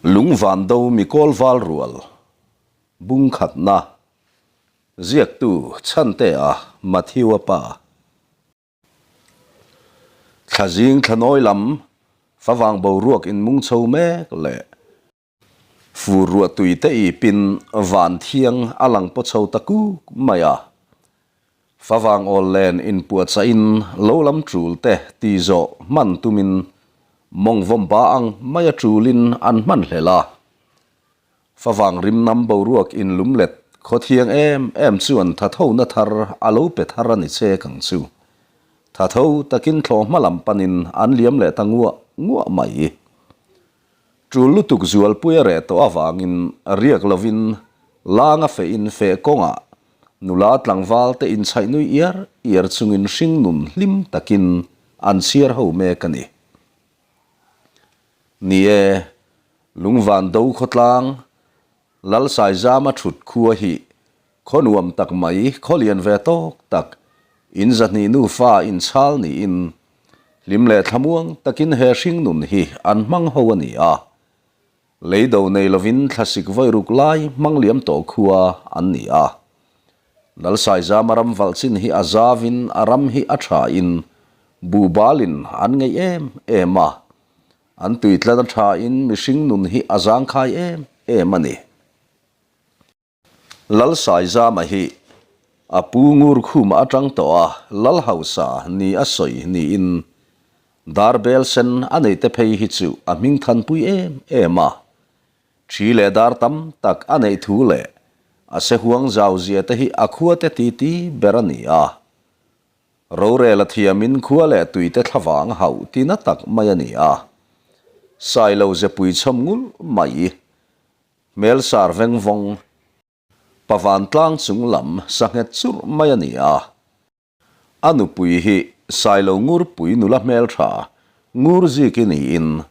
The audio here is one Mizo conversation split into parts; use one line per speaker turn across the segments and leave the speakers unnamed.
Lungvan do mikawl val rual bung khatna ziaktu Chhantea Matthew-a pa. Thlazing thlanawi lam favang boruak inmung chho mek leh fur ruahtui te ipin van thiang a lang paw chho ta kuk mai a. Favang awl len inpuahchah-in lo lam tul te ti zawh hman tumin mawng vawm ba ang maia tulin an hman hlel a. Favang rim nam boruak inlum let khaw thiang em em chuan thathona thar a lo pe thar a ni chek ang chu. Thatho takin thlawh hma lam panin an liam leh ta nguah nguah mai. Tul lutuk zualpui a reh tawh avangin riak lovin langa fehin feh kawngah nula tlangval te inchhaih nui iar iar chungin hring nun hlim takin an chhiar ho mek a ni. Ni e, Lungvan do khawtlang Lalsaizama thut khua hi khaw nuam tak mai, khaw lian ve tawk tak, in zahnih nufa inchhal niin hlim leh thlamuang takin he hringnun hi an hmang ho a ni a. Lei do nei lovin thlasik vawi ruk lai hmang liam tawh khua an ni a. Lalsaizama ram valh chin hi a zavin a ram hi a thain buhbalin an ngeih em em a. An tuitlan a thain mihring nun hi a zangkhai em em a ni. Lalsaizama hi a pu ngur khum atang tawh a, Lal hausa ni a sawi niin dar bel sen a nei te phei hi chu a hming thanpui em em a. Thi leh dar tam tak a neih thu leh a sehuang zau zia te hi a khua te titi ber a ni a. Rorel a thiamin khua leh tui te thlavang hauh tina tak mai a ni a. Sailo zepui chhawm ngulh mai. Hmelsar vengvawng, Pavantlang chung lam sanghet churh mai a ni a. A nupui hi Sailo Ngurpui nula hmeltha Ngurzik-i niin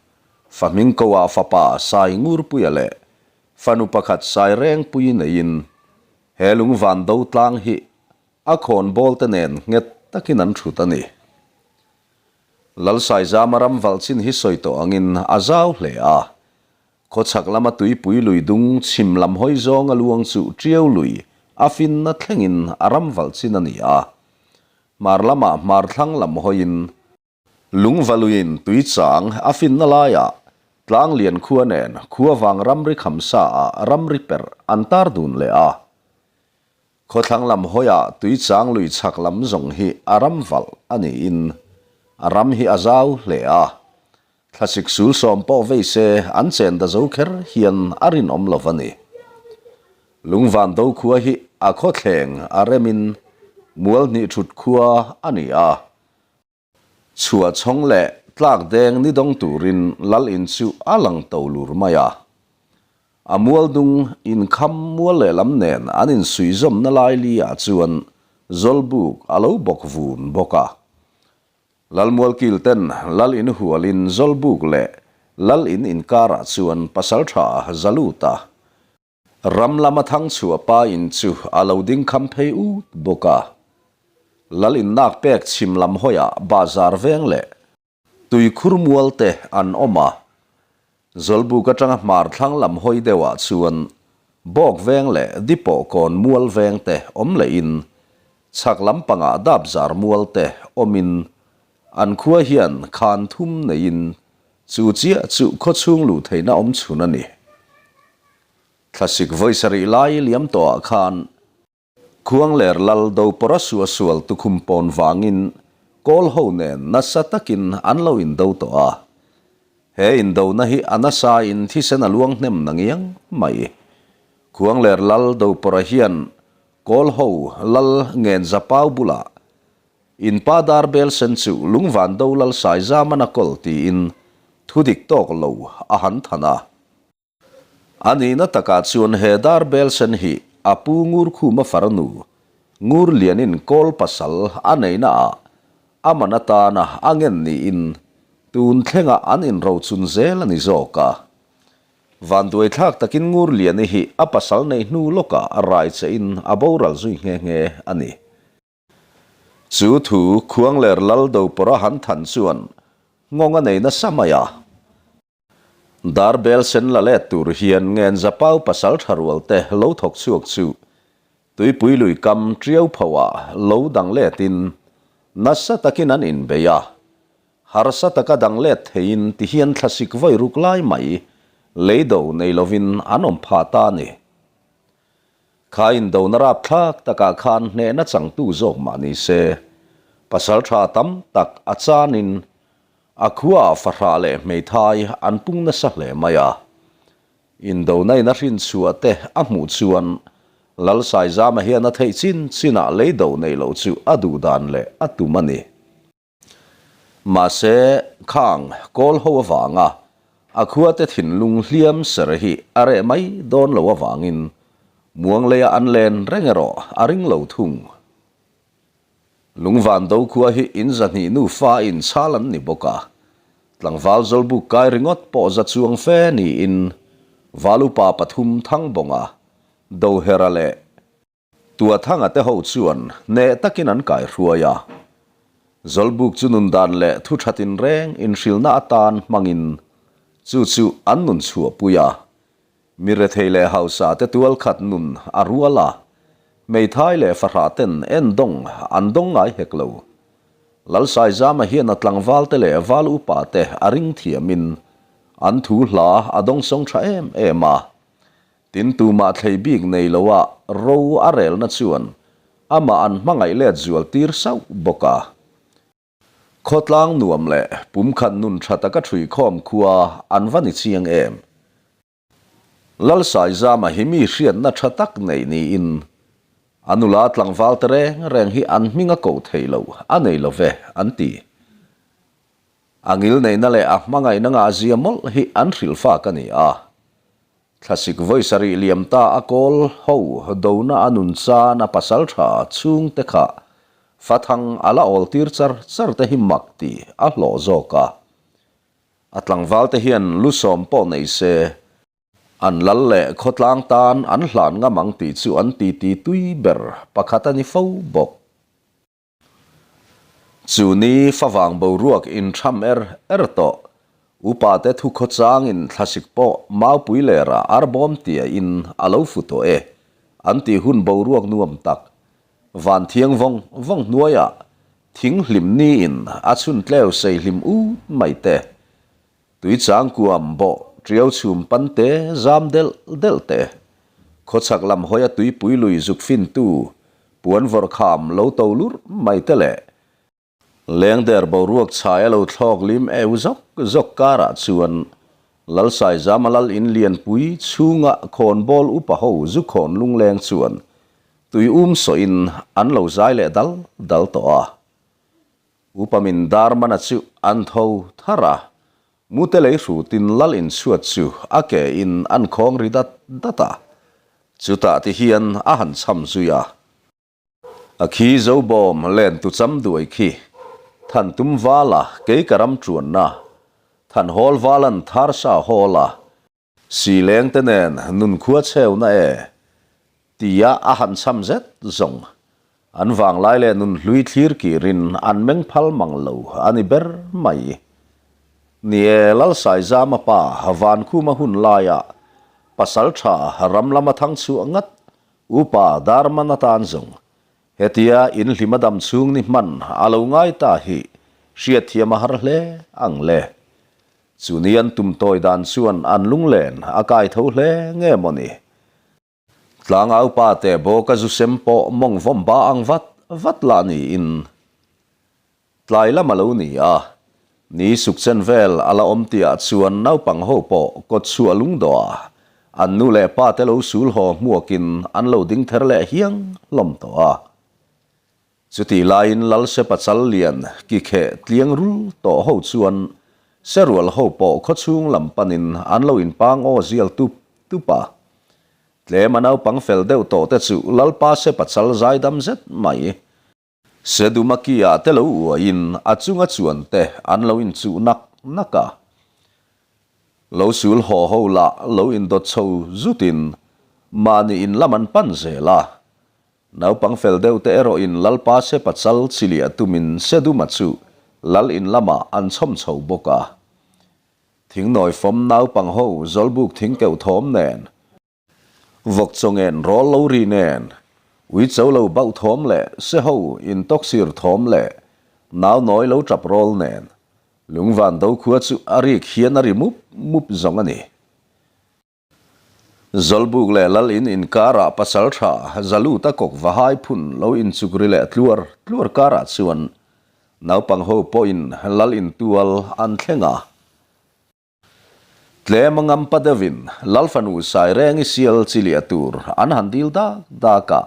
Fahming Koa fapa Sai Ngurpuia leh fanu pakhat Sai Rengpui neiin he lungvan do tlang hi a khawnbawl te nen nghet takin an thut a ni. Lalsaizama ram valh chin hi sawi tawh angin a zau hle a, Khawchhak lama tuipui lui dung chhim lam hawi zawnga luang chu Tiau lui a finna thlengin a ram valh chin a ni a. Hmar lamah hmar thlang lam hawiin Lungva luiin tui chang a finna laiah Tlanglian khua nen khua vang ramri khamsa ah ramri perh an tar dun leh a. Khawthlang lam hawiah tui chang lui chhak lam zawng hi a ram valh a niin a ram hi a zau hle a. Thlasik sul sawm pawh vei se an chen da zo kher hian a rinawm lo va ni. Lungvan do khua hi a khawthleng a remin mual hnih thut khua a ni a. Chhuah chhawng leh tlak deng ni dawng turin lal in chu a lang to lur mai a. A mual dung inkham mual lehlam nen an insuihzawmna lai li ah chuan Zawlbuk a lo bawk vun bawk a. Lalmualkil ten Lal in hualin Zawlbuk leh Lal in inkarah chuan pasaltha Zaluta ram lama thangchhuah pa in chu a lo ding kham phei ut bawk a. Lal in nak pek chhim lam hawiah bahzar veng leh tuikhur mual te an awm a. Zawlbuk atanga hmar thlang lam hawi deuhah chuan Bawk veng leh Dipawh kawn mual veng te awm lehin chhak lampangah Dapzar mual te awmin an khua hian khan thum neiin chu chiah chu khawchhung luh theihna awm chhun a ni. Thlasik vawi sarih lai liam tawhah khan Khuangler lal Dopawra suahsual tukhum pawn vangin Kawl ho nen nasa takin an lo indo tawh a. He indona hi a nasa in thisen a luang hnem na ngiang mai. Khuangler lal Dopawra hian Kawl ho lal ngen Zapau bulah in pa dar bel sen chu Lungvan do lal Saizaman a kawl tiin thudik tawk lo a han than a. A nihna takah chuan he dar bel sen hi a pu Ngurkhuma farnu, Ngurlianin kawl pasal a neihna ah a man atana a ngen niin tun thlengah an inrochun zel a ni zawk a. Vanduaithlak takin Ngurliani hi a pasal neih hnu lawkah rai chein a boral zui nghe nghe a ni. Chu thu Khuangler Lal Dopawra han than chuan nghawng a nei nasa mai a. Dar bel sen la let tur hian Ngenza Pau pasal tha rual te lo thawk chhuak chu Tuipui lui kam Tiau pho ah lo dang letin nasa takin an inbei a. Harsa taka dang let theiin ti hian thlasik vawi ruk lai mai leido nei lovin an awm phah ta a ni. Kha indona rapthlak takah khan hnehna changtu zawk mah ni se, pasal tha tam tak a chanin a khuaah fahrah leh hmeithai an pung nasa hle mai a. Indona in a hrin chhuah te a hmuh chuan Lalsaizama hian a theih chin chinah leido neih loh chu a duh dan leh a tum a ni. Mahse, khang kawl ho avanga a khuate thinlung hliam ser hi a reh mai dawn lo avangin muang leia an len reng erawh a ring lo thung. Lungvan do khua hi in zahnih nufa inchhal an ni bawk a, tlangval zawlbuk kai ringawt pawh za chuang fe niin Valupa pathum Thangbawnga, Dohera leh Tuathanga te ho chuan hneh takin an kaihruai a. Zawlbuk chu nun dan leh thu tha tinreng inhrilhna atan hmangin chu chu an nun chhuahpui a. Mi rethei leh hausa te tualkhat nun a rual a, hmeithai leh fahrah ten endawng an dawng ngai hek lo. Lalsaizama hian a tlangval te leh val upa te a ring thiamin an thu hla a dawngsawng tha em em a. Tin, tumah thlei bik nei loa ro a relna chuan amah an hmangaih let zual tir sauh bawk a. Khawtlang nuam leh pumkhat nun tha taka ṭhuikhawm khua an va ni chiang em? Lalsaizama hi mi hriatna tha tak nei niin a nula tlangval te reng reng hi an hming a koh theih loh a nei lo ve an ti. A ngilneihna leh a hmangaihna ngahzia mawlh hi an hrilhfak a ni a. Thlasik vawi sarih liam ta a kawl ho dona a nun chan a pasal tha chhung te kha fathang a la awl tir char char te hi mak ti a hlawh zawk a. A tlangval te hian lu sawm pawh nei se, an lal leh khawtlang tan an hlan ngam ang tih chu an titi tui ber pakhat a ni fo bawk. Chu ni favang boruak intham er er tawh. Upa te thu khawchangin thlasik pawh maupui lerah arbawm tiahin a lo fu tawh e, an tih hun boruak nuam tak. Van thiang vawng vawng hnuaiah thing hlim niin a chhun tleu sei hlim ut mai te. Tui changkuam bawh tiau chhum pan te zam delh delh te. Khawchhak lam hawia tuipui lui zuk fintu puan vawrh kham lo to lurh mai te leh lengder boruak chhai a lo thlawk lim eu zawk zawk karah chuan Lalsaizama lal in lianpui chhunga khawnbawl upa ho zu khawn lungleng chuan tui um sawhin an lo zai leh dal dal tawh a. Upa min dar mana chu an tho thar a, mute lei hrutin lal inchhuat chu a ke in an khawng ri dat dat a, chutah ti hian a han cham zui a. A khi zo bawm len tu cham duai khi, than tum val a kei ka ram tuanna, than hawl val an thar sa hawl a, Sileng te nen nun khua chheuna e tia a han cham zet zawng. An vanglai leh nun hlui thlir kirin an meng phal mang lo a ni ber mai. Ni e, Lalsaizama pa Vankhuma hun laia pasal tha ram lama thang chhuah ngat upa Darman atan zawng hetia in hlima dam chhung ni hman a lo ngai ta hi hriatthiam a har hle ang le. Chu ni an tum tawi dan chuan an lunglen a kai tho hle nge maw ni? Tlangau pa te bawka zu sem pawh mawng vawm ba ang vat vat lah niin tlai lam a lo ni a, ni suk chen vel a la awm tihah chuan naupang ho pawh kawt chhuah lungdawhah an nu leh pa te lo sul haw hmuakin an lo ding ther leh hiang hlawm tawh a. Chutih laiin Lalsepa chal lian ki kheh tliang rul tawh ho chuan serual ho pawh khawchhung lam panin an lo inpang aw zial tup tup a. Tlem a naupang fel deuh tawh te chu Lalpa Sepa chal zaidam zet mai. Seduma ki ah te lo uaiin a chunga chuan te an lo inchuh nak nak a. Lo sul haw ho lah lo indawt chho zutin mahni in lam an pan zel a. Naupang fel deuh te erawhin Lalpa se pachal chiliah tumin Seduma chu Lal in lamah an chhawm chho bawk a. Thingnawi fawm naupang ho zawlbuk thing keuh thawm nen, vawk chawngen rawl lo ri nen, ui cho lo bauh thawm leh se ho in tawksir thawm leh nau nawi lo tap rawl nen, lungvan do khua chu a rik hian a ri mup mup zawng a ni. Zawlbuk leh Lal in inkarah pasal tha Zaluta kawk va hai phun lo inchuk ri leh tluar tluar karah chuan naupang ho pawhin Lal in tual an thleng a. Tlem a ngampa deuhin Lal fanu Sairengi sial chi liah tur an han dil dak dak a.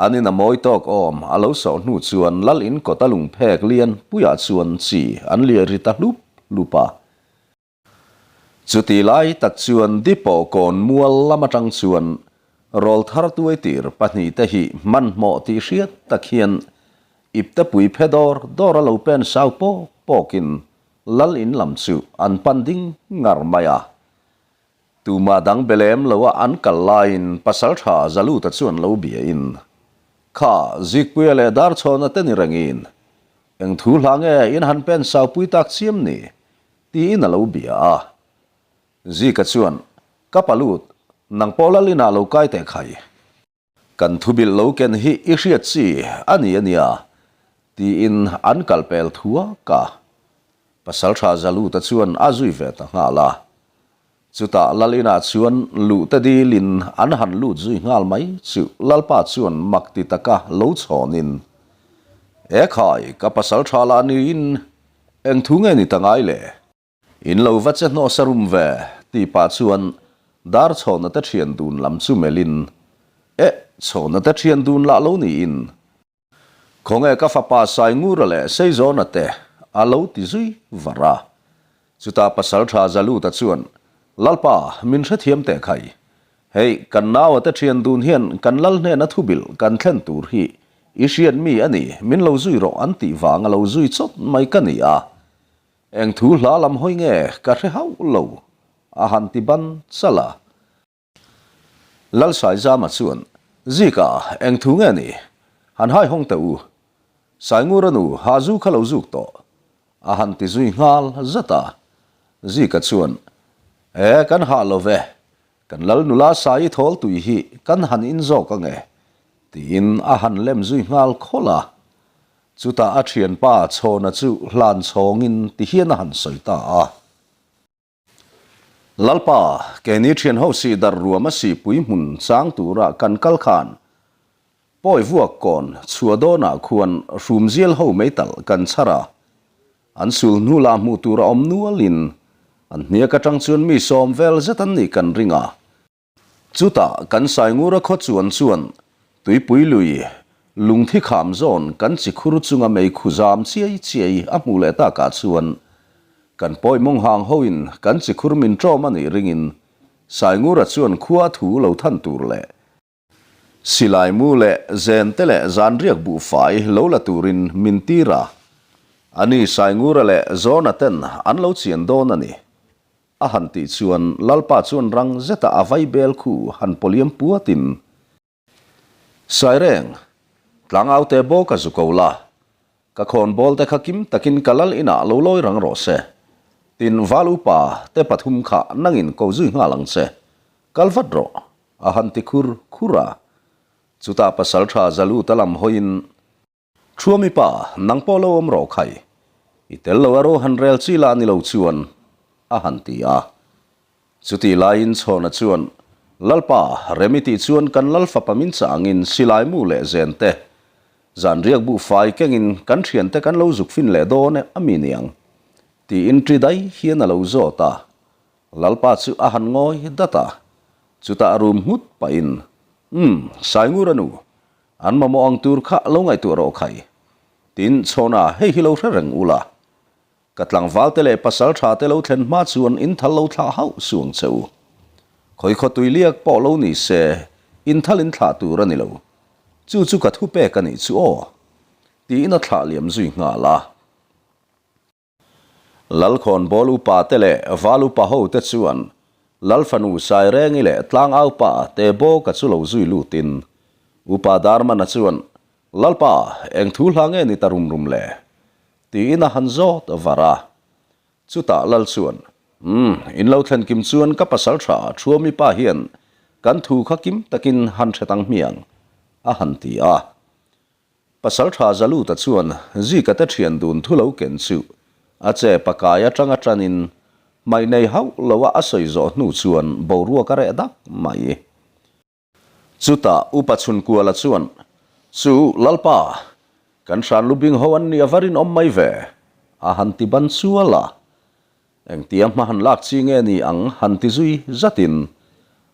An in a mawi tawk awm a lo sawh hnu chuan Lal in kawta lungphek lian puiah chuan chi an liah ri ta hlup hlup a. Chuti lai tak chuan Depot kawn mual lam atang chuan rawl thar tuai tir pahnihte hi hmanhmawh tih hriat tak hian iptepui phe dawr dawr a lo pen sau pawk pawkin lal in lam chu an pan ding ngar mai a. Tumah dang be lem loa an kal laiin Pasaltha Zaluta chuan lo biain, Kha, Zikpuia leh Darchhawna te ni rengin eng thu hla nge in han pen sau pui tak chiam ni? Tiin a lo bia a. Zika chuan, Ka palut, nang pawh lal inah lo kai teh khai. Kan thubilh lo ken hi i hriat chi a ni a nia, tiin an kal pel thuak a. Pasaltha Zaluta chuan a zui ve ta nghal a. Chutah lal inah chuan luh te dilin an han lut zui nghal mai chu Lalpa chuan mak ti taka lo chhawnin, E khai, ka pasaltha lah niin Eng thu nge ni ta ngai le? In lo va che hnawh sa rum ve, tih pah chuan dar chhawna te thian dun lam chu melhin, Eh, chhawna te thian dun lah lo niin. Khawnge ka fapa Saingura leh Seizawna te a lo ti zui var a. Chutah Pasaltha Zaluta chuan, Lalpa, min hrethiam teh khai. Hei, kan naua te thian dun hian kan lal hnena thubilh kan thlen tur hi i hriat mi a ni, min lo zui rawh an tih vang a lo zui chawt mai ka ni a. Eng thu hla lam hawi nge ka hre hauh lo, a han ti ban chalh a. Lalsaizama chuan, Zika, eng thu nge ni? Han hai hawng teh u. Saingura nu Hazu kha lo zuk tawh, a han ti zui nghal zat a. Zika chuan, E, kan hah lo ve, Kan lal nula Saii thawl tui hi kan han in zawk ang e, tiin a han lem zui nghal khawlh a. Chutah a thianpa Chhawna chu hlan chhawngin ti hian a han sawi ta a. Lalpa, keini thianho sih dar ruam a sihpui hmun chang tura kan kal khan Pawi vuak kawn chhuah dawnah khuan hrumzial ho meitalh kan chhar a, An sul hnu lah hmuh tur a awm nualin an hniak atang chuan mi sawm vel zet an nih kan ring a. Chutah kan Saingura khaw chuan chuan tuipui lui lungthi kham zawn kan chi khur chunga meikhu zam chiai chiai a hmuh leh takah chuan kan pawi mawng hang hoin kan chi khur min ṭawm a nih ringin Saingura chuan khua thu lo than tur leh Silai mu leh zen te leh zanriak buhfai lo la turin min tir a, ani Saingura leh Zawna ten an lo chian dawn a ni. A han tih chuan Lalpa chuan rang zeta a vai bel khu han pawliam puatin, Saireng, tlangaute bawk a zu ko la, ka khawnbawl te kha kim takin ka lal inah lo lawi rang rawh se. Tin, Val upa te pathum kha nangin ko zui nghal ang che, kal vat rawh. A han ti khur khur a, chutah pasaltha Zaluta lam hawiin, Thuami pa, nang pawh lo awm rawh khai, i tel lo a ro han rel chi lah ni lo chuan, a han ti a. Chutih laiin Chhawna chuan, Lalpa, rem i tih chuan kan lal fapa min chah angin silai mu leh zen te, zan riak buhfai kengin kan thiante kan lo zuk fin leh dawn e a mi niang, tiin ṭi dai hian a lo zawt a. Lalpa chu a han ngawi dat a, chutah a rum nghut pahin, Umm, Saingura nu, an mamawh ang tur kha lo ngaihtuah rawh khai. Tin, Chhawna, hei hi lo hre reng ula. Ka tlangvalte leh pasal tha te lo thlen hma chuan in thal lo thlah hauh su ang che u. Khawi khaw tui liak pawh lo ni se, in thal in thlah tur a ni lo. Chu chu ka thupek a nih chu aw. Tiin a thlah liam zui nghal a. Lalkhawnbawl upa te leh Val upa ho te chuan Lalfanu Sairengi leh Tlangau pa te bawka chu lo zui lutin Upa Darmana chuan Lalpa, eng thu hla nge ni ta rum rum le? tiin a han zawt var a. Chutah Lal chuan. Umm, in lo thlen kim chuan ka pasal tha Thuami pa hian kan thu kha kim takin han hre tang hmiang, a han ti a. Pasal tha Zaluta chuan Zika te thian dun thu lo ken chu a che pakai atanga tanin hmaih nei hauh loa a sawi zawh hnu chuan boruak a reh dak mai. Chutah Upa Chhunkuala chuan, Chu Lalpa, kan hran lubing ho an nih a va rinawm mai ve, a han ti ban chual a. Engtia hma han lak chi nge ni ang han ti zui zatin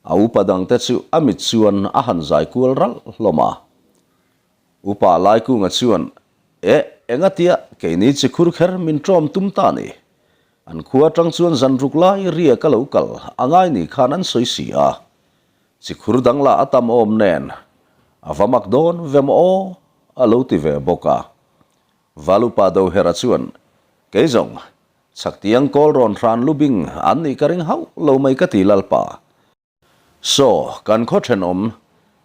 a upa dangte chu a mit chuan a han zai kual ralh hlawm a. Upa Laikunga chuan, Eh, engatia keini chi khur kher min ṭawm tum ta ni? An khua aṭang chuan zan ruk lai riak a lo kal a ngai ni khan an sawi si a. Chikhur dang lah a tam awm nen, a va mak dawn ve maw aw? a lo ti ve bawk a. Valupa Dohera chuan, Kei zawng, chhaktiang kawl rawn hran lubing an nih ka ring hauh lo mai ka ti Lalpa. Saw, kan khaw thenawm,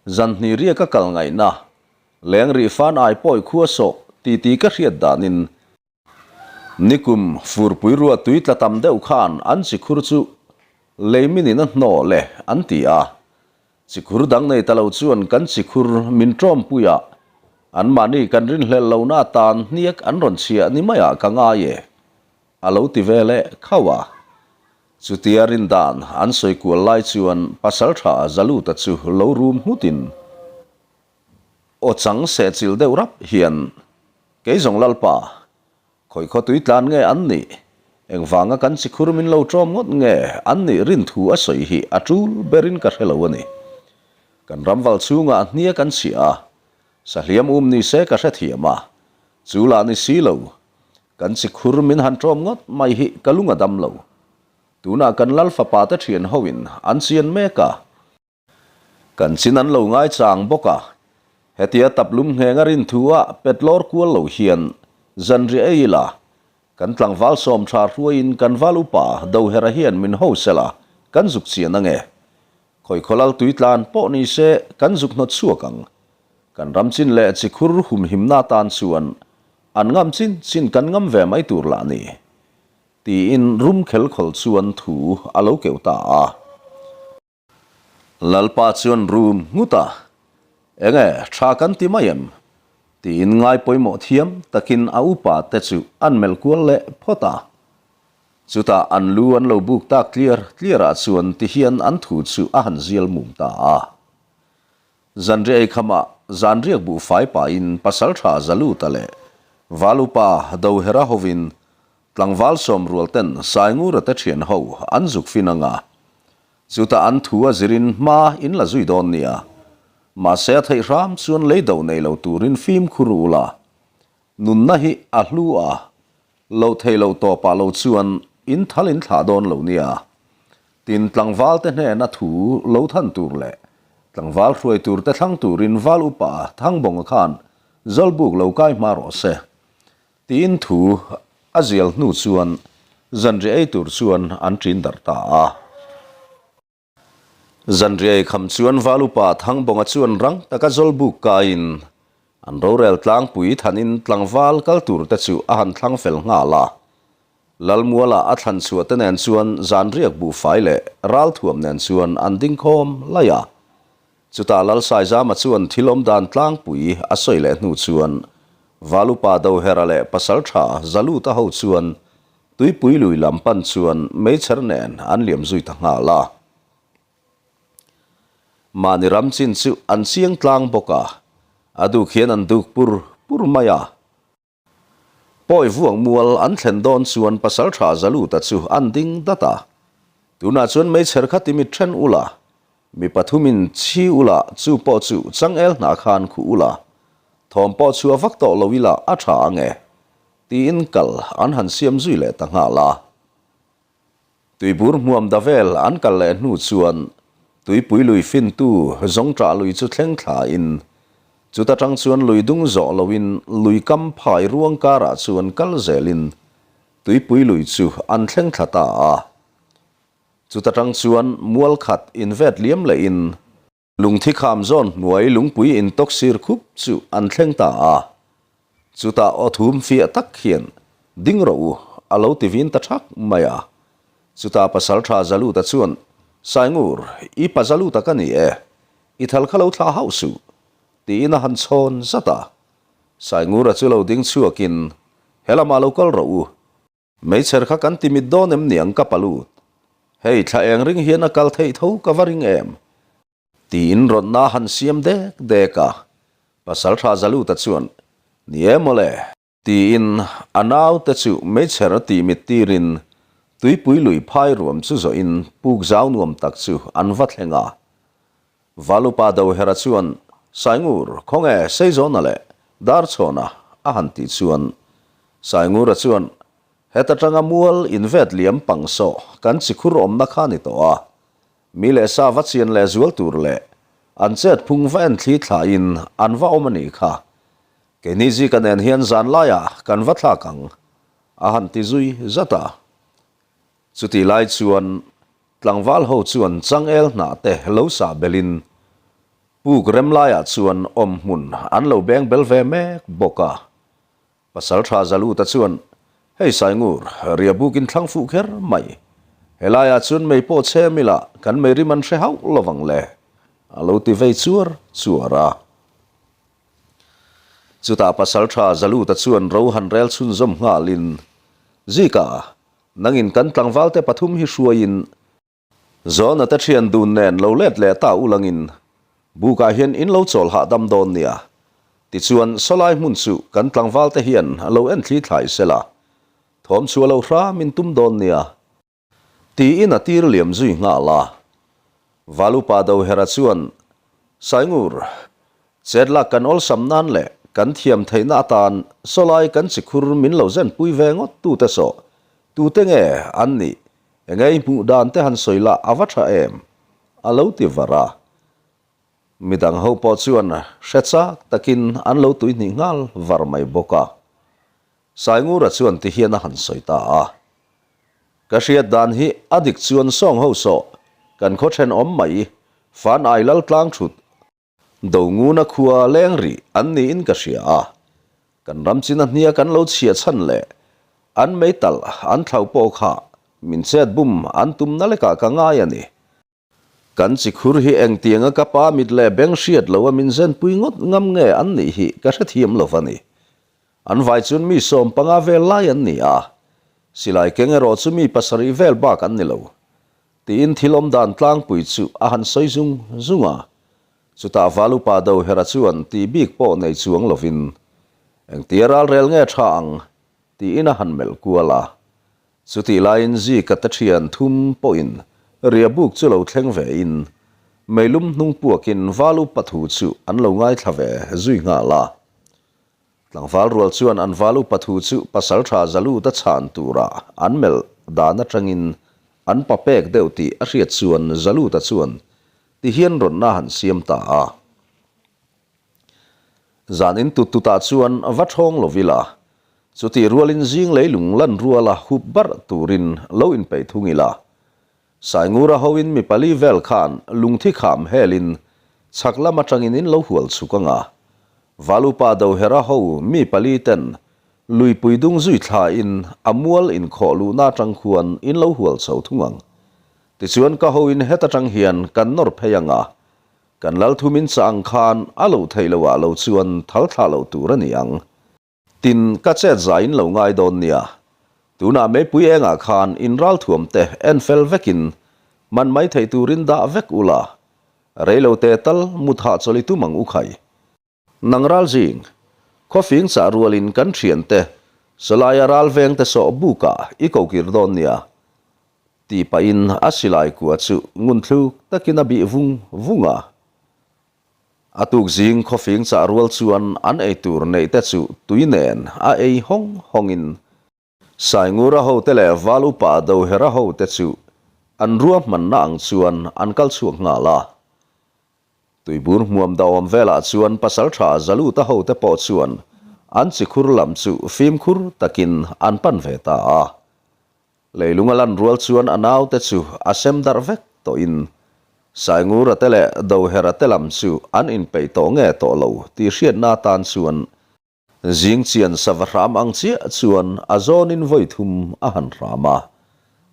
zanhnih riak a kal ngaihna, leng rih fan ai pawi khua sawh ti ti ka hriat danin, Nikum furpui rua tui tla tam deuh khan an chikhur chu leimin in a hnawh le an ti a. Chikhur dang nei ta lo chuan kan chikhur min ṭawmpui a, anmahni kan rinhlelh lohna atan hniak an rawn chhiah ni maiah ka ngai e, a lo ti ve leh khauh a. Chutia rindan an sawi kual lai chuan pasalṭha Zaluta chu lo rum nghutin Aw chang sehchilh deuh rap hian, Kei zawng Lalpa, khawi khaw tui tlan nge an nih? Engvanga kan chikhur min lo ṭawm ngawt nge an nih rin thu a sawi hi a ṭul berin ka hre lo a ni. Kan ramval chhungah hnia kan chhiah a, sahliam um ni se ka hrethiam a, chu lah ni si lo. Kan chikhur min han ṭawm ngawt mai hi ka lung a dam lo. Tunah kan Lal fapa te ṭhian hoin an chian mek a. Kan chin an lo ngaichang bawk a, hetia taplum ngheng a rin thu a pet lawr kual lo hian zanriah ei ila, kan tlangval sawm tha hruaiin kan val upa Dohera hian min ho sela kan zuk chian ange. Khawi khawlal tui tlan pawh ni se kan zuk hnawt chhuak ang. Kan ram chin leh chikhur humhimna tan chuan an ngam chin chin kan ngam ve mai tur lah ni. Tiin rum khel khawl chuan thu a lo keuh ta a. Lalpa chuan rum nghut a, Enge, tha kan ti mai em? tiin ngai pawimawh thiam takin a upa te chu an melh kual leh phawt a. Chutah an lu an lo buk tak tliar tliar ah chuan ti hian an thu chu a han zial mum ta a. Zanriah eikham ah zanriak buhfai pahin pasaltha Zaluta leh Valupa Dohera hovin Tlangval sawmrual ten Saingura te thian ho an zuk fin anga, chutah an thu a zirin hma in la zui dawn nia. Mahse a theih hram chuan lei do nei lo turin fimkhur u la. Nunna hi a hlu a, loh theih loh tawpah lo chuan in thal in thlah dawn lo nia. Tin tlangval te hnena thu lo than tur leh tlangval hruai tur te thlang turin val upa Thangbawnga khan Zawlbuk lo kai hma rawh se. Tiin thu a zial hnu chuan zanriah ei tur chuan an ṭin darh ta a. Zanriah ei kham chuan Valupa Thangbawnga chuan rang taka Zawlbuk kaiin an rorel tlangpui thanin tlangval kal tur te chu a han thlang fel nghal a. Lalmuala a thlan chhuah te nen chuan zanriak buhfai leh ralthuam nen chuan an ding khawm laih a. Chutah Lalsaizama chuan thil awm dan tlangpui a sawi leh hnu chuan Valupa Dohera leh Pasaltha Zaluta ho chuan tuipui lui lam pan chuan meichher nen an liam zui ta nghal a. Mahni ram chin chu an chiang tlang bawk a, a duk hian an duk pur pur mai a. Pawi vuang mual an thlen dawn chuan Pasaltha Zaluta chu an ding dat a. Tunah chuan meichher kha timit then ula, mi pathumin chhi ula chu pawh chu changel hnah khan khuh ula, thawm pawh chhuah vak tawh lo ila a tha ang e, tiin kal an han siam zui leh ta nghal a. Tuibur hmuam da vel an kal leh hnu chuan tuipui lui fintu zawngṭah lui chu thleng thlain chuta ṭang chuan lui dung zawh loin lui kam phai ruang karah chuan kal zelin tuipui lui chu an thleng thla ta a. Chuta ṭang chuan mual khat invet liam lehin Lungthi kham zawn hnuai lungpui intawk sir khup chu an thleng ta a, chutah aw thum fiah tak hian ding rawh u a lo ti vin ta thak mai a. Chutah Pasalṭha Zaluta chuan, Saingur, i pa Zaluta ka ni e, i thal kha lo thlah hauh suh, tiin a han chhawn zat a. Saingura chu lo ding chhuakin, He lamah lo kal rawh u. Meichher kha kan ti mit dawn em niang ka palut. Hei thla eng ring hian a kal theih tho ka va ring em? Tiin rawtna a han siam dek dek a. Pasalṭha Zaluta chuan, Ni e mawle. Tiin a naute chu meichher a tih mit tirin tuipui lui phai ruam chu zawhin puk zau nuam tak chu an va thleng a. Valupa Dohera chuan, Saingur, khawnge Seizawna leh Darchhawna a han tih chuan Saingura chuan, Heta tanga mual invet liam pang sawh kan chikhur awmna kha ni tawh a, mi leh sa va chian leh zual tur leh an chet phung va en thli thlain an va awm a nih kha. Keini zika nen hian zan laiah kan va thlak ang, a han ti zui zat a. Chutih lai chuan tlangval ho chuan changel hnah te lo sah belin puk rem laiah chuan awm hmun an lo beng bel ve mek bawk a. Pasalṭha Zaluta chuan, Hei Saingur, riahbukin thlang fuh kher mai. Helaiah chuan mei pawh chhe mila kan mei rim an hre hauh lovang le, a lo ti vei chuar chuar a. Chutah Pasalṭha Zaluta chuan ro han rel chhunzawm nghalin, Zika, nangin kan tlangvalte pathum hi hruaiin, Zawna te thian dun nen lo let leh ta ulangin bukah hian in lo chawl hahdam dawn nia. Tichuan sawlai hmun chu kan tlangval te hian a lo en thli thlai sela, thawm chhuah lo hram in tum dawn nia. Tiin a tir liam zui nghal a. Valupa Dohera chuan, Saingur, chet lak kan awlsam nan leh kan thiam theihna atan sawlai kan chikhur min lo zenpui ve ngawt tute sawh tute nge an nih Enge i hmuh dan te han sawi lah a va tha em? A lo ti var a. Midang ho pawh chuan hre chak takin an lo tuihnih nghal var mai bawk a. Saingura chuan ti hian a han sawi ta a. Ka hriat dan hi a dik chuan sawng ho sawh kan khaw thenawm mai Fan Ai Lal tlang thut Donguna khua leng rih an niin ka hria a, kan ram chin a hnia kan lo chhia chhan leh an meitalh an thlau pawh kha min chet bum an tumna lekah ka ngai a ni. Kan chikhur hi engtianga ka pa mit leh beng hriat lo a min zenpui ngawt ngam nge an nih hi ka hrethiam lo va ni. An vai chuan mi 15 vel lai an ni a, silai keng erawh chu mi 7 vel bak an ni lo. Tiin thil awm dan tlangpui chu a han sawi zung zung a. Chutah Valupa Dohera chuan tih bik pawh nei chuang lovin, Engtia ralrel nge tha ang? tiin a han melh kual a. Chutih laiin Zika te thian thum pawhin riahbuk chu lo thleng vein, meilum hnung puakin Valupa thu chu an lo ngaithla ve zui nghal a. Tlangval rual chuan an val upa thu chu pasaltha Zaluta chhan tura an melh dan atangin an pa pek deuh tih a hriat chuan Zaluta chuan ti hian rawnna han siam ta a. Zan in tut tutah chuan va thawng lo ila, chutih rualin zing leilung lan ruala hup barh turin lo inpeih thung ila, Saingura hoin mi pali vel khan lungthi kham helin chhak lam atangin in lo hual chhuk anga. Valupa Dohera ho mi pali ten luipui dung zui thlain a mual inkhawh luhna atang khuan in lo hual chho thung ang. Tichuan ka hoin het atang hian kan nawr phei anga, kan lal thum in chah ang khan a lo theih loh ah lo chuan thal thlah loh tur a ni ang. Tin, ka chet zai in lo ngai dawn nia. Tunah meipui engah khan in ralthuam te en fel vekin man mai theih turin dah vek ula, reilo te tal mut hahchawlh i tum ang u khai. Nang ral zing, khawfing chah rualin kan thian te sawlaia ral veng te sawh bukah i kokir dawn nia, tih pahin a silai kua chu ngunthluk takin a bih vung vung a. A tuk zing khawfing chah rual chuan an ei tur neih te chu tui nen a ei hawng hawngin Saingura hote leh Val Upa Dohera hote chu an ruahmanna ang chuan an kal chhuak nghal a. Tuibur hmuam dahawm velah chuan pasaltha Zaluta hote pawh chuan an chikhur lam chu fimkhur takin an pan ve ta a. Leilung a lan rual chuan a naute chu a sem darh vek tawhin Saingura te leh Dohera te lam chu an inpeih tawh nge tawh lo tih hriatna atan chuan zing chian sava hram ang chiah chuan a zawnin vawi thum a han hram a.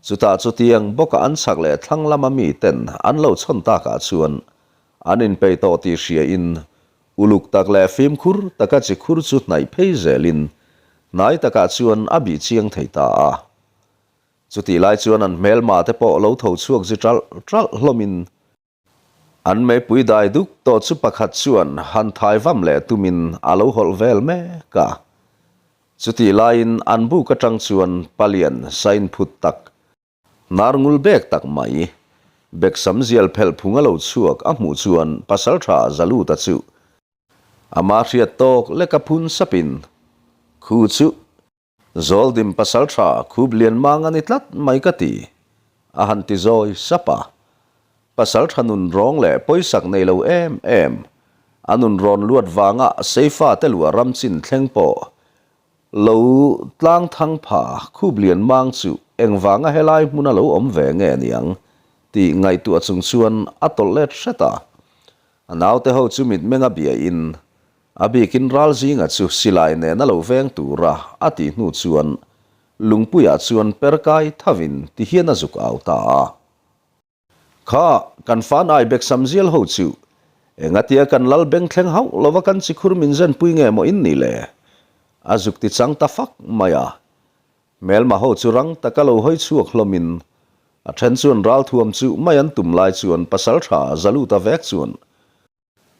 Chutah chutiang bawka an chhak leh thlang lama miten an lo chhawn takah chuan an inpeih tawh tih hriain uluk tak leh fimkhur taka chi khur chu hnaih phei zelin hnai takah chuan a bih chiang thei ta a. Chutih lai chuan an hmelma te pawh lo tho chhuak zi ṭalh ṭalh hlawmin An meipui dai duk tawh chu pakhat chuan han thai vam leh tumin a lo hawlh vel mek a. Chutih laiin an buk atang chuan palian sain phut tak, hnar ngul bek tak mai, beksam zial phelh phung a lo chhuak a hmuh chuan pasaltha Zaluta chu ama hriat tawk leka phun sapin, Khu chu Zawldim pasal tha khup lian mang a ni tlat mai ka ti, a han ti zawi sap a. Pasal tha nun rawng leh pawisak nei lo em em, a nun rawn luat vanga Seifa te luah ram chin thleng pawh lo tlang thang pha khup lian mang chu engvanga helai hmuna lo awm ve nge niang tih ngaihtuah chung chuan a tawlh let hret a. A naute ho chu mitmenga biain A bikin ral zinga chu silai nena lo veng tura a tih hnu chuan Lungpuiah chuan per kai thavin ti hian a zuk au ta a. Kha, kan fan ai bek sam zial ho chu engatia kan lal beng thleng hauh lova kan chikhur min zenpui nge maw in ni le? A zuk ti chang ta fak mai a. Hmelma ho chu rang taka lo hawi chhuak hlawmin a then chuan ralthuam chu mai an tum lai chuan pasaltha Zaluta vek chuan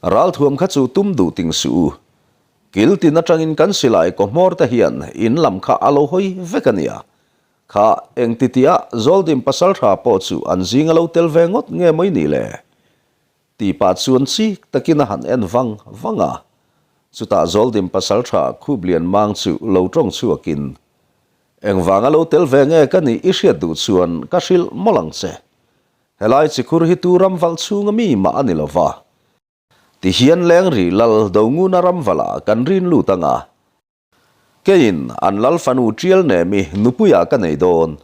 Ralthuam kha chu tum duh ting suh u. Kil tin atangin kan silai kaw hmawr te hian in lam kha a lo hawi vek a nia. Kha engti tia Zawldim pasaltha pawh chu an zing a lo tel ve ngawt nge mawi ni le? Tih pah chuan chik takin a han en vang vang a. Chutah Zawldim pasaltha khup lian mang chu lo tawng chhuakin, Engvanga lo tel ve nge ka nih i hriat duh chuan ka hrilh mawlh ang che. Helai chikhur hi tu ram valh chhunga mi mah a ni lo va. Tihian leng ri lal Donguna ram valh ah kan rin lut ang a. Keiin an lal fanu tial nemi nupuiah ka nei dawn,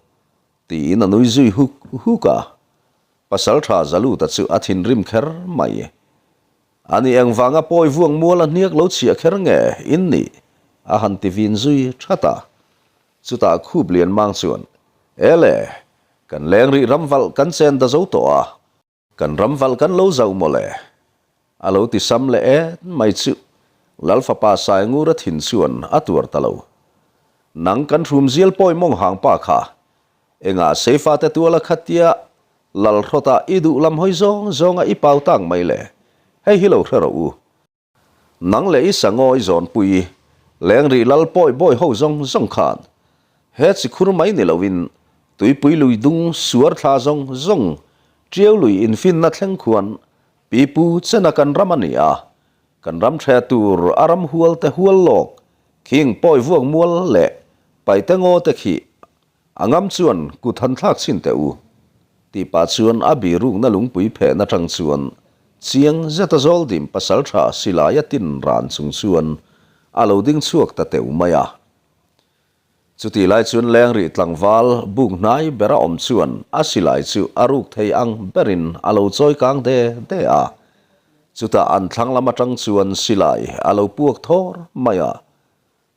tiin a nui zui huk huk a. Pasal tha Zaluta chu a thinrim kher mai. Ani engvanga pawi vuang mual a hniak lo chhiah kher nge in nih? a han ti vin zui that a. Chutah khup lian mang chuan, Ele, kan leng rih ram valh kan chen da zo tawh a, kan ram valh kan lo zauh maw le? A lo ti sam leh et mai chu Lal fapa Saingura thin chuan a tuar ta lo. Nang kan hrum zial pawi mawng hang pa kha, engah Seifa te tuala khatia Lal hrawtah i duh lam hawi zawng zawnga i pau tak mai le? Hei hi lo hre rawh u. Nang leh i sangawi zawnpui leng rih lal pawi bawi ho zawng zawng khan he chi khur mai ni loin tuipui lui dung suar thla zawng zawng tiau lui infinna thleng khuan pipu chena kan ram a ni a, kan ram the tur a ram hual te hual lawk khing pawi vuak mual leh paite ngaw te khi A ngam chuan kut han thlak chhin teh u, tih pah chuan a birukna lungpui phehna atang chuan chiang zeta Zawldim pasaltha silaia tin ran chung chuan a lo ding chhuak ta teuh mai a. Chutih lai chuan lengrih tlangval buk hnai bera awm chuan a silai chu a ruk thei ang berin a lo chawi kang de de a. Chutah an thlang lam atang chuan silai a lo puak thawr mai a.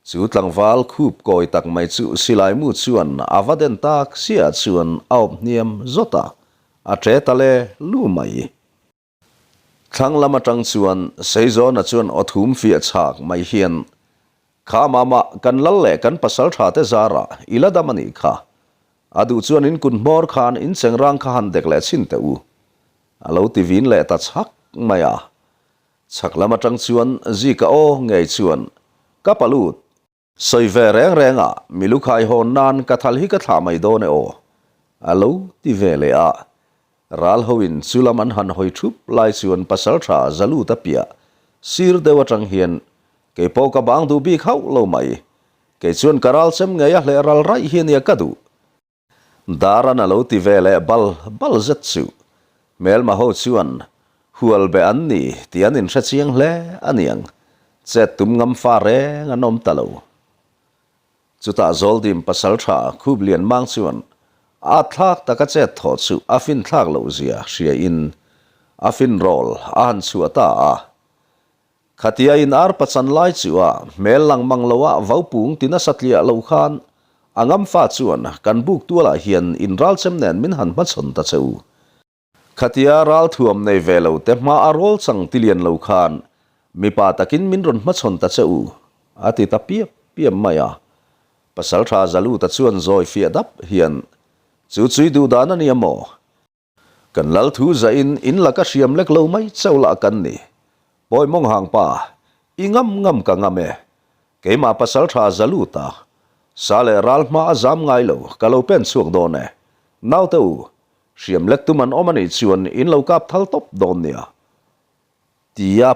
Chu tlangval khup kawi tak mai chu silai mu chuan a va den tak siah chuan a awp hniam zawt a, a ṭe ta le lu mai. Thlang lam aṭang chuan Seizawna chuan aw thum fiah chhak mai hian, Kha mama, kan lal leh kan pasal ṭha te zarah i la dam a nih kha. A duh chuan in kut hmawr khan in chengrang kha han dek leh chhin teh u. A lo ti vin leh ta chhak mai a. Chhak lam atang chuan Zika aw ngei chuan, Ka palut, sawi ve reng reng a, mi lukhai hawn nan ka thal hi ka thlah mai dawn e aw, a lo ti ve leh a. Ral hoin chu lam an han hawi thup lai chuan pasaltha Zaluta piah sir deuh atang hian, Kei pawh ka bang duh bik hauh lo mai, kei chuan ka ral chem ngei a hleh ral raih hi ania ka duh. Daran a lo ti ve leh bal bal zet chu hmelma ho chuan hual be an ni tih an inhre chiang hle a niang, chet tum ngam fa reng an awm ta lo. Chutah Zawldim pasal tha khup lian mang chuan a thlak taka chet thawh chu a fin thlak loh zia hria in a fin rawl a han chhuah ta a. Khatia in ar pachan lai chu a hmel lang mang lo a vaupung ti nasa tliah lo khan. A ngam fa chuan kan buk tualah hian in ralchem nen min han hmachhawn ta che u. Khatia ralthuam nei ve lo te hma a rawl chang ti lian lo khan mipa takin min rawn hmachhawn ta che u, a ti ta piap piap mai a. Pasaltha Zaluta chuan zawi fiah dap hian, Chu chui duh dan a nia maw? Kan lal thu zahin in laka hriam lek lo mai chauh lah kan ni. Pawi mawng hang pa, i ngam ngam ka ngam e. Keimah pasaltha Zaluta, sa leh ral hma a zam ngai lo, ka lo pen chhuak dawn e. Naute u, Hriam lek tum an awm a nih chuan in lo kap thal tawp dawn nia. Tia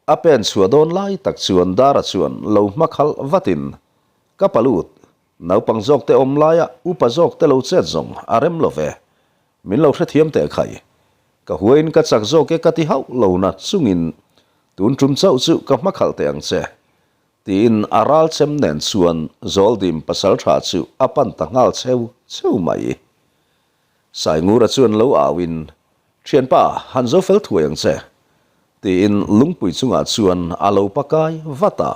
a pen chhuah dawn lai tak chuan Dara chuan lo hma khalh vatin, Ka palut, naupang zawk te awm laia upa zawk te lo chet zawng a rem lo ve. Min lo hrethiam teh khai. Ka huain ka chak zawk e ka ti hauh lo na chungin tun tum chauh chu ka hma khalh teh ang che. Tiin a ral chem nen chuan Zawldim pasaltha chu a pan ta nghal cheu cheu mai. Saingura chuan lo auin, Thianpa, han zo fel thuai ang che, tiin lungpui chungah chuan a lo pakai vat a.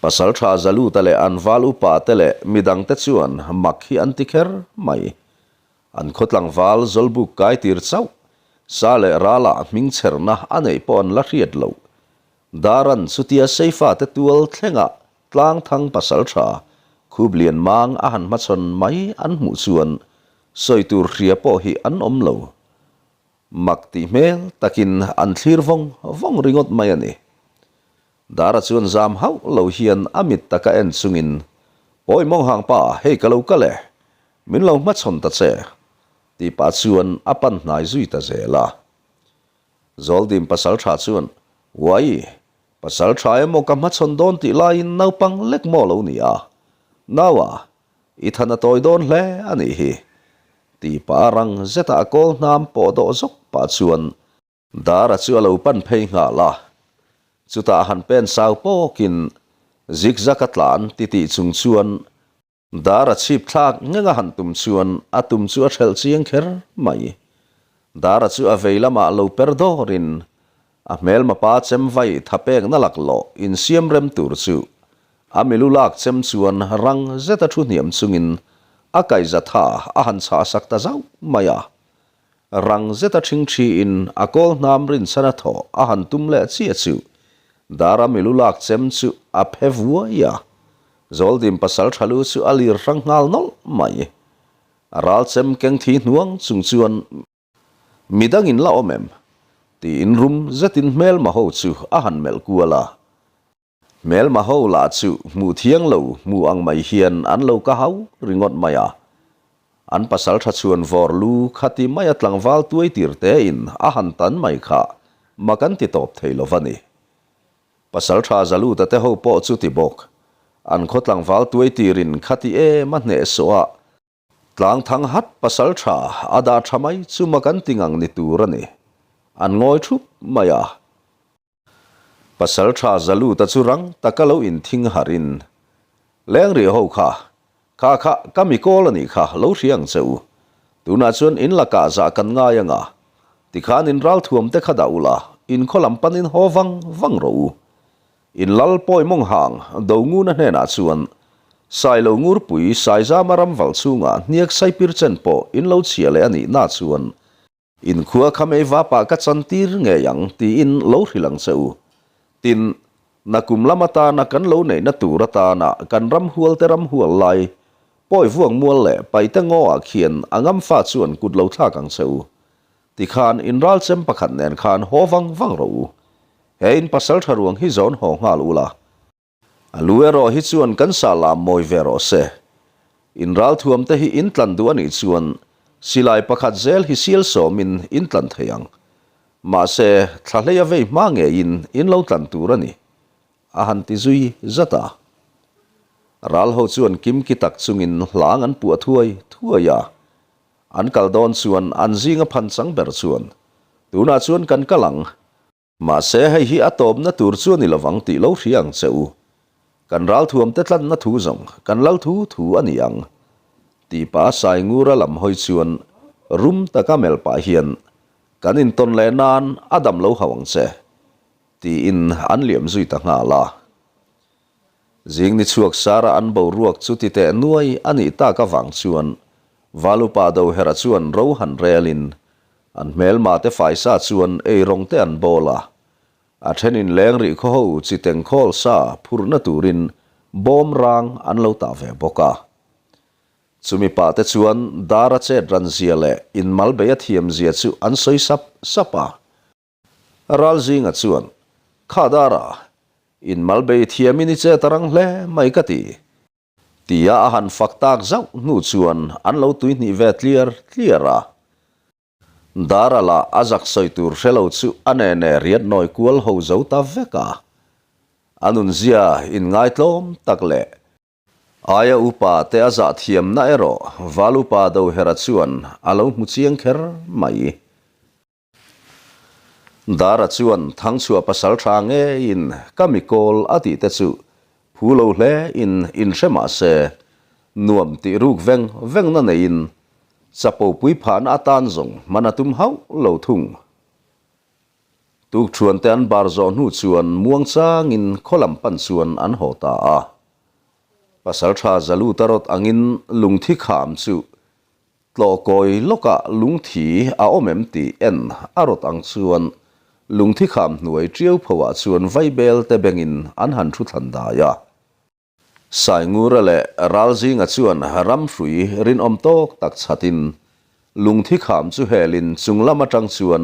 Pasaltha Zaluta leh an val upa te leh midangte chuan mak hi an ti kher mai. An khaw tlangval Zawlbuk kai tir chauh, sa leh ralah hmingchherna a neih pawh an la hriat loh. Daran chutia Seifa te tual thlengah Tlangthang pasaltha khup lian mang a han hmachhawn mai an hmuh chuan sawi tur hria pawh hi an awm lo. Mak tih hmel takin an thlir vawng vawng ringawt mai a ni. Dara chuan zam hauh lo hian a mit taka en chungin, Pawi mawng hang pa, hei ka lo kal e, min lo hmachhawn ta che, tih pah chuan a pan hnai zui ta zel a. Zawldim pasaltha chuan, Uai, Pasal tha emaw ka hmachhawn dawn tih laiin naupang lek maw lo ni a? Naua, i than a tawi dawn hle a nih hi. Tih pah a rang zeta a kawl hnam pawh dawh zawk pah chuan Dara chu a lo pan phei nghal a. Chutah han pen sau pawkin zigzag a tlan titih chung chuan Dar a chhip thlak ngeng a han tum chuan a tum chu a hrelh chiang kher mai. Dara chu a vei lamah lo per dawrin a hmelma pa chem vai tha pekna laklawh insiam rem tur chu a milu lak chem chuan rang zeta thu hniam chungin a kaihza tha a han chhah sak ta zauh mai a. Rang zeta ṭhingṭhiin a kawl hnam rinchhan a thawh a han tum leh chiah chu Dara milu lak chem chu a phe vuai a. Zawldim pasal tha lu chu a lir hrang nghal nawlh mai. A ral chem keng thi hnuang chung chuan midangin la awm em? tiin rum zetin hmelma ho chu a han melh kual a. Hmelma ho lah chu hmuh thiang lo hmu ang mai hian an lo ka hau ringawt mai a. An pasal tha chhuan vawr lu khati maia tlangval tuai tir tein a han tan mai kha mak an ti tawp thei lo va ni. Pasalṭha Zaluta te ho pawh chu ti bawk. An khaw tlangval tuai tirin khati em a hnehsawh a, tlang thang hat pasalṭha a dah ṭha mai chu mak an ti ngang ni tur a ni. An ngawi ṭhup mai a. Pasalṭha Zaluta chu rang taka lo inthing harin, Lengrih ho kha, Kha kha, ka mi kawl a nih kha, lo hria ang che u. Tunah chuan in lakah zah kan ngai ang a, tikhan in ralthuam te kha dah ula, in khaw lam panin haw vang vang rawh u. In lal pawi mawng hang Donguna hnenah chuan Sailo Ngurpui Saizama ram val chhungah hniak saipir chen pawh in lo chhia leh a nih na chuan Inkhua kha mei vapah ka chantir ngei ang tiin lo hrilh ang che u. Tin, nakum lam atana kan lo neihna tur atana kan ramhualte ramhual lai, pawi vuang mual leh paite ngaw ah khian a ngamfa chuan kut lo thlak ang che u. Tikhan in ralchem pakhat nen khan haw vang vang rawh u. He in pasal tha ruang hi zawn haw nghal ula. A lu erawh hi chuan kan sah lam mawi ve rawh se. In ralthuam te hi in tlan duh a nih chuan silai pakhat zel hi sial sawmin in tlan thei ang. Mahse, thla hlei a vei hma ngeiin in lo tlan tur a ni, a han ti zui zat a. Ral ho chuan kimki tak chungin hlang an puah thuai thuai a. An kal dawn chuan an zinga phanchang ber chuan, Tunah chuan kan kal ang, Mahse, hei hi a tawpna tur chu a ni lovang tih lo hria ang che u. Kan ralthuamte tlanna thu zawng kan lal thu thu a ni ang. Tih pah a Saingura lam hawi chuan rum taka melh pah hian, Kan intawn leh nan a dam lo hauh ang che, tiin an liam zui ta nghal a. Zing ni chhuak sara an boruak chu ti teh nuai a nih tak avang chuan Valupa Dohera chuan ro han relin an hmelma te faisa chuan eirawng te an bawl a, a thenin leng rih khaw ho chi tengkhawl sa phurhna turin bawm rang an lo tah ve bawk a. Chumi pah te chuan Dara chet ran zia leh inmal bei a thiam zia chu an sawi sap sap a. Ralzinga chuan, Kha Dara, inmal bei thiamin i chet a rang hle mai ka ti. Tia a han fak tak zauh hnu chuan an lo tuihnih ve tliar tliar a. Dara lah a zak sawi tur hre lo chu a ne ne riat nawi kual ho zo ta vek a. A nunzia inngaitlawm tak leh Aia upa te a zah thiamna erawh Val upa Dohera chuan a lo hmu chiang kher mai. Dara chuan Thangchhuah pasal tha ngeiin ka mi kawl a tih te chu phu lo hle in inhre mah se nuam tih ruk veng vengna neiin chapo pui phahna atan zawng hman a tum hauh lo thung. Tukṭhuan te an bar zawh hnu chuan muangchangin khaw lam pan chuan an haw ta a. Pasalṭha Zaluta rawt angin lungthi kham chu tlawh kawi lawkah lungthi a awm em tih en a rawt ang chuan lungthi kham hnuai ṭiau phoah chuan vaibel te bengin an han ṭhu thlan dai a. Saingura leh Ralzinga chuan ramhrui rinawm tawk tak chhatin lungthi kham chu helin chung lam atang chuan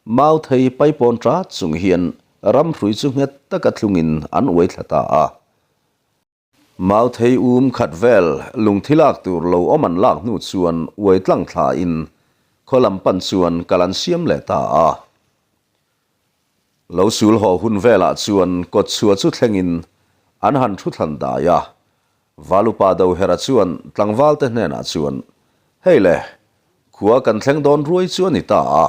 mau thei paipawn tat chung hian ramhrui chu nghet taka thlungin an uai thla ta a. Mau thei um khat vel lungthi lak tur lo awm an lak hnu chuan uai tlang thlain khaw lam pan chuan kal an siam leh ta a. Lo sul haw hun velah chuan kawtchhuah chu thlengin an han thu thlan dai a. Valupa Dohera chuan tlangvalte hnenah chuan, Hei le, khua kan thleng dawn ruai chu a ni ta a.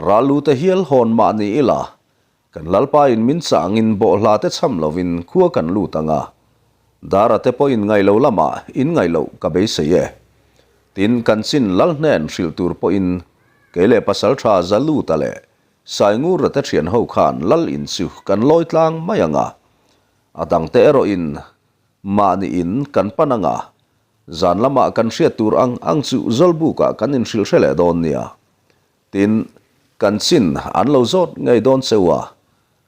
Ral lu te hial hawn mah ni ila, kan Lalpa in min chah angin bawhhla te cham lovin khua kan lut ang a. Dara te pawh in ngaih lo lamah in ngaih loh ka beisei e. Tin, kan chin Lal hnen hrilh tur pawhin kei leh pasaltha Zaluta leh Saingura te thian ho khan lal in chu kan lawi tlang mai ang a, a dang te erawh in mahni in kan pan ang a, zan lamah kan hriat tur ang ang chu Zawlbuk ah kan inhrilh hre leh dawn nia. Tin, kan chin an lo zawt ngei dawn cheu a,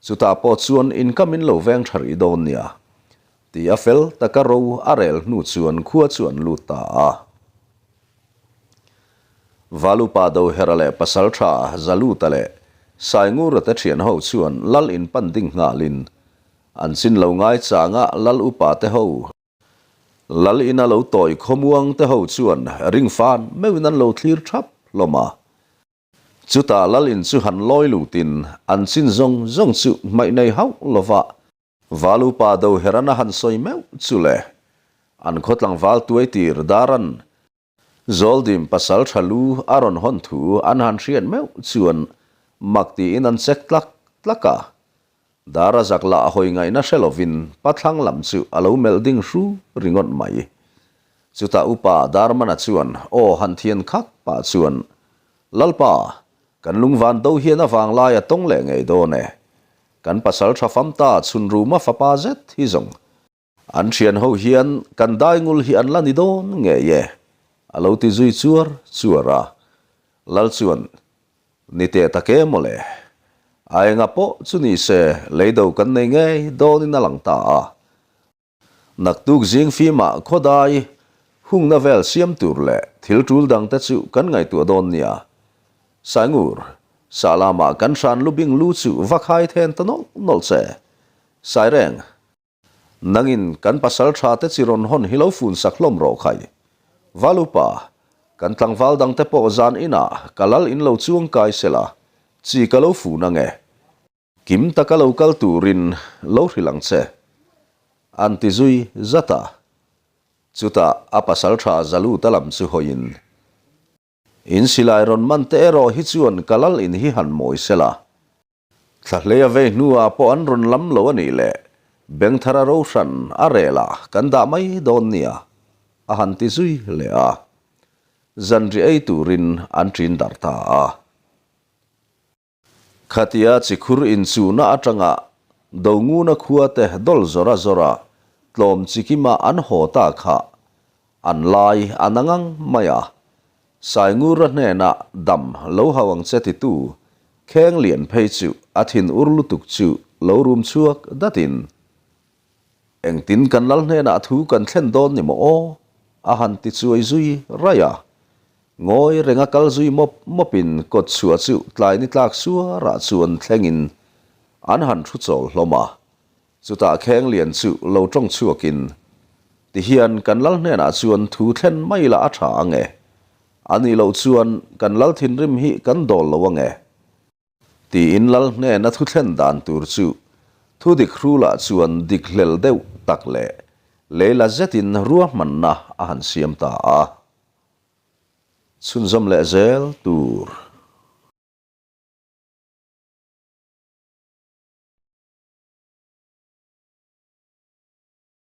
chutah pawh chuan income in lo veng tha rih dawn nia. Ti a fel taka ro a rel hnu chuan khua chu an lut ta a. Valupa Dohera leh Pasaltha Zaluta leh Saingura te thian ho chuan lal in pan ding nghalin an chin lo ngai changa lal upa te ho lal ina lo tawi khawmuang te ho chuan ring fan meuhin an lo thlir thap hlawm a. Chutah lal in chu han lawi lutin an chin zawng zawng chu hmaih nei hauh lova Valupa Doheran a han sawi meuh chu le, an khaw tlangval tuai tir Daran Zawldim pasal tha lu a rawn hawn thu an han hriat meuh chuan mak tiin an check tlak tlak a. Dara zak lah hawi ngaihna hre lovin pathlang lam chu a lo melh ding hru ringawt mai. Chutah upa Darmana chuan aw han thian khak pah chuan, Lalpa, kan lungvan do hian a vanglai a tawng leh ngei dawn e. Kan pasal tha fam ta chhunruma fapa zet hi zawng an thian ho hian kan daingul hi an la ni dawn ngei e, a lo ti zui chuar chuar a. Lal chuan, Ni teh tak e mawle, a enga pawh chu ni se leido kan nei ngei dawnin a lang ta a. Naktuk zing fimah khawdai hungna vel siam tur leh thil tul dangte chu kan ngaihtuah dawn nia. Saingur, Sahlamah kan hran lubing lu chu va khai then ta nawlh nawlh che. Saireng, Nangin kan pasal tha te chi rawn hawn hi lo fun sak hlawm rawh khai. Valupa, kan tlangval dangte pawh zan inah ka lal in lo chuang kai sela, chi ka lo fun ange. Kim taka lo kal turin lo hrilh ang che, an ti zui zat a. Chutah a pasal tha Zaluta lam chu hawiin, In silai rawn man te erawh hi chuan ka lal in hi han mawi sela. Thlahlei a vei hnuah pawh an rawn lam lo a nih leh Bengthara ro hran a rel a kan dah mai dawn nia, a han ti zui leh a. Zanri ei turin an ṭin darh ta a. Khatia chikhur inchuhna atanga Donguna khua te dawl zawra zawra. tlawm chikima an haw ta kha an lai a na ngang mai a. Saingura hnena dam lo hau ang che titu Kheng lian phei chu a thin ur lutuk chu lo rum chhuak datin, Engtin kan lal hnenah thu kan thlen dawn ni maw aw? a han ti chuai zui raih a. Ngawi renga kal zui mawp mawpin kawt chhuah chu tlai ni tlak suarah chuan thlengin an han thu chawl hlawm a. Chutah Kheng Lian chu lo tawng chhuakin, Tihian kan lal hnenah chuan thu thlen mai la a tha ang e. A nih loh chuan kan lal thinrim hi kan dawl lo ang e. Tiin lal hnena thu thlen dan tur chu thu dik hrulah chuan dik hlel deuh tak leh leila zetin ruahmanna a han siam ta a. Chhunzawm leh zel tur.